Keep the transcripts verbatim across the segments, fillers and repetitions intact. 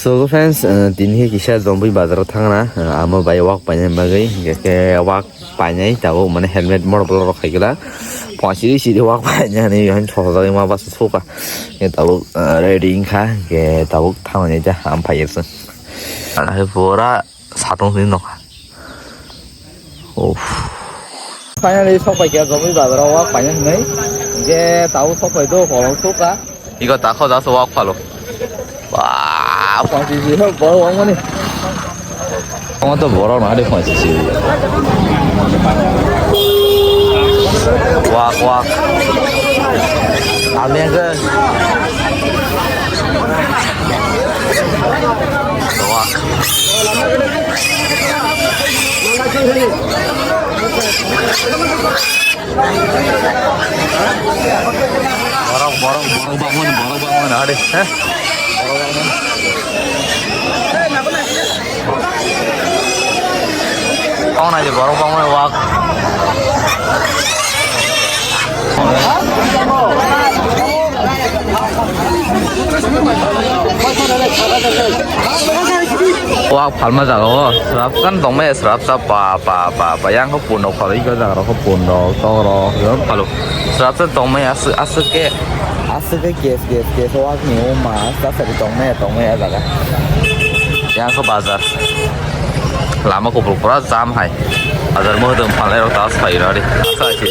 So friends, uh, tini khe kisa Jompui bazar o thangna, uh, amo bai wak painani bagwi, hingke khe wak painai tabuk mane helmet motor block rok khai gela, pasi sidi wak painani han thojak ma bas suka, hingke tabuk, uh, ready wngkha, hingke tabuk thangnai ja am phai se, ana hai pura satung sini nokha. Uff. Finally, sok pai kha Jompui bazar o wak paina hinwi. Hingke tabuk sok pai do, kolom sok kha. Iko ta khoja so wak phalo. Ba, pasi si ho, borok wak mani. Omo to borok na de pasi si. Wak, wak. Abeng ke. Wak. Borok, borok, borok bangmani, borok bangmani, hade, he? Borok bangmani. Kau nai borok bangmani wak. Wak phalma jaga o, srapsa tongmaya, srapsa pa, pa, pa, pa, yang khe pun rok phalwi, o jaga rok khe pun rok, tok rok, phalo. Srapsa tongmaya, aswk, aswk khe, aswk khe kes, kes, kes, wak ni o ma, srapsa tongmaya, tongmaya jaga. Yang khe bazar. Lama kubur pura jam hai. Bazar mo dum phalai rok ta sai rari. Asa si.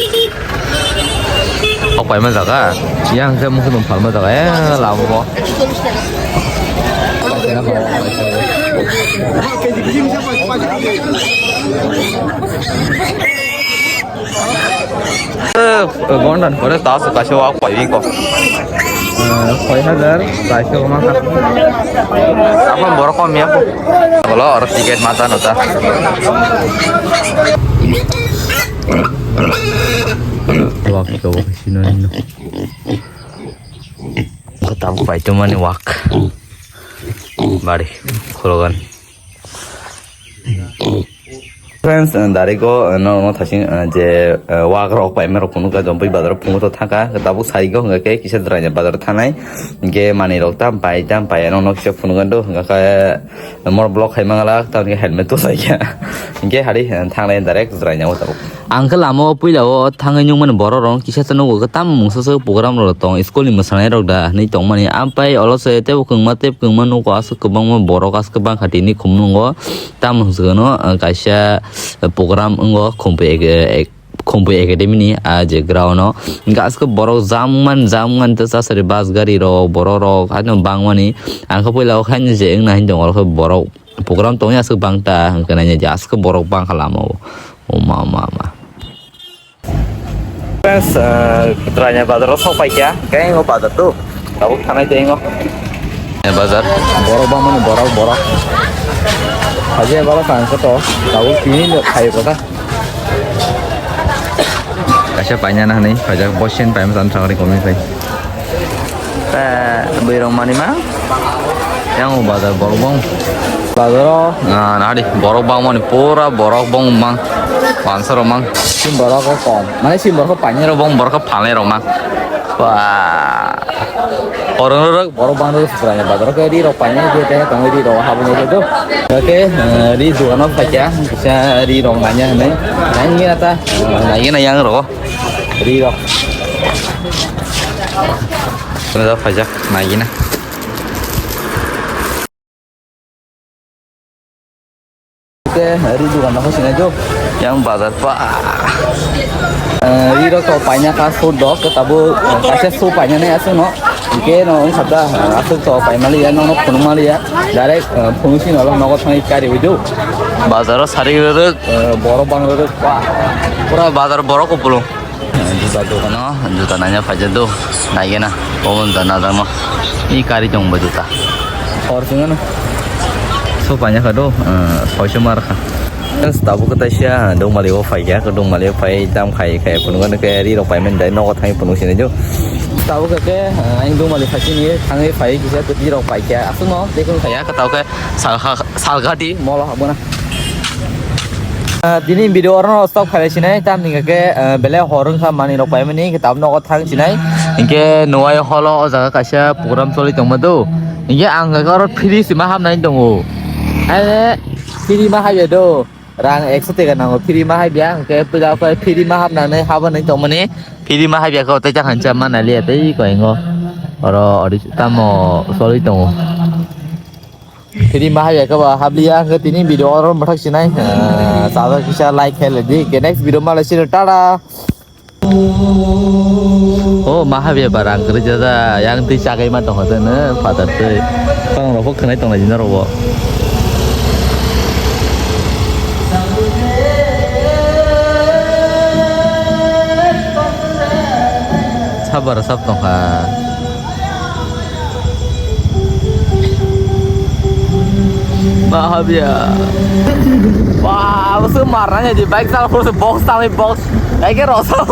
Kok paima jaga, yang khe mukhe nung phalma jaga, eh, lama bo. Eh, gondan kore tas kaisa wak pai ko. Eh, koi hajar, kaisa ma ka. Apa borok kom ya ko. Kalau orang tiket mata nota. Wak ko sino. Khe tabuk paitwmani wak. Bari, khorogan. Friends, eh, direct o, eh, no, no, thasing, eh, je, eh, wak rok paima rok phunukha, Jompui bazar o phunukha thangkha, tabuk sai go hwnkha khe kisa dwraini bazar thanai, hwnkhe manwi rok tam pai, tam pai, no, no, kisa phunukha do, hwnkha khe, Mor block khai mangala, tamni helmet to sai kha. Hingke hari, eh, thanglai direct jwraina o tabuk. Ang khe lama o puila o thangwi nukmani borok rok kisa se nugo, tamo mungsa se program rok tong, school ni mwsanai rok da hinwi tongmani. Ampai olo se tebo kwngma, tebo kwngma nugo, aswk kwbangma borok aswk bangkha tini khumlungo. Tamo hwnjagano, eh, kaisa, eh, program wngo, Khumpui ek, ek, Khumpui Academy ni, ah, je ground o. Hingke aswk borok jam man, jam man, ta chasari bus gari rok, borok rok, haino bangmani. Ang khe puila o khaina je wngna hin tongo, oro khe borok program tongya aswk bang ta, hingke naina je aswk borok bangkha lama o. O ma, ma, ma. Friends, ah, Tranya bazar o sok pai kha, khe o bazar tu. Tabuk thanai tei o. Eh, bazar. Borok bangmani, borok, borok. Haje borok ang khe to, tabuk tini no khai kota. Kaisa paina na hinwi phaijak, bo sen paima chang thangri komni phai. Eh, bwrwi rok manwi ma? Yang o bazar borok bang. Bazar o. Ah, nahari, borok bangmani pura borok bang mang. Pansa rok mang. Sim borok o kom. Mane sim borok o paina rok bang, borok o phalnai rok mang. Wah. Orang rok, borok bang rok supranya bazar o ke ri rok paina je teh tong ri rok habuni je do. Oke, eh, ri dukan o paikya, bisa ri rok nanya hinwi. Nanya ta, nanya na yang rok. Ri rok. Kena da pajak nanya na. Te ri dukan no sinai jo. Yang bazar pa. Eh, ri rok to paina ka sur dok, ke tabu, eh, kaisa su paina ne aswk no. Hingke no wng sabda, eh, aswk to paimaliya, no no phunukmaliya. Direct, eh, phunuk sino lo nogo thangwi kari wi do. Bazar o sari rwrwk. Eh, borok bang rwrwk pa. Pura bazar borok kupulung. Juta dogano, juta naina phaijak do, naigena, omo juta najakno, i kari tong bo juta. Hor singano, so paina kha do, eh, soiso mar kha. Tabuk khe taisa Dongmali o phaikha, Dongmali o phai tam khai khai phunukgano khe ri rok paimani dai nogo thangwi phunuk sinai do. Tabuk khe, eh, ang Dongmali phaisini thangwi phai kisa ri rok paikha, aswkno tei kheno khaiya, tabuk khe salkha, salkhati molo habgana. Ah, tini video oro no stop khalai sinai, tamni hwnkhe, ah, belai hor wngkha manwi rok paimani, hwnkhe tabuk nogo thang sinai. Hwnkhe nuhai holo o jaga kaisa program choli tongma do. Hinkhe ang khe oro free se ma hapnai tongo. Aye, free ma haiya do. Rang ekso teka nango, free ma haiya. Hinkhe puila khe free ma hapnani habo nai tongmani. Free ma haiya khe tei chakhan cha ma nai liya tei koingo. Oro ori tamo soloi tongo. Free ma haiya khe ba habliya, hinkhe tini video oro mwthak sinai. Ah, chajak kisa like khe ledi. Ke next video ma lai sino, tada. Oh, mahabia barang kerja da, yang twi chagai ma tong hote ne, father twi. Tong rok khnai tong lai jina rok bo. Sabar sab tong kha. Mahabia. Wah, mesti marahnya di bike salah terus box salah box. Kayak rosal.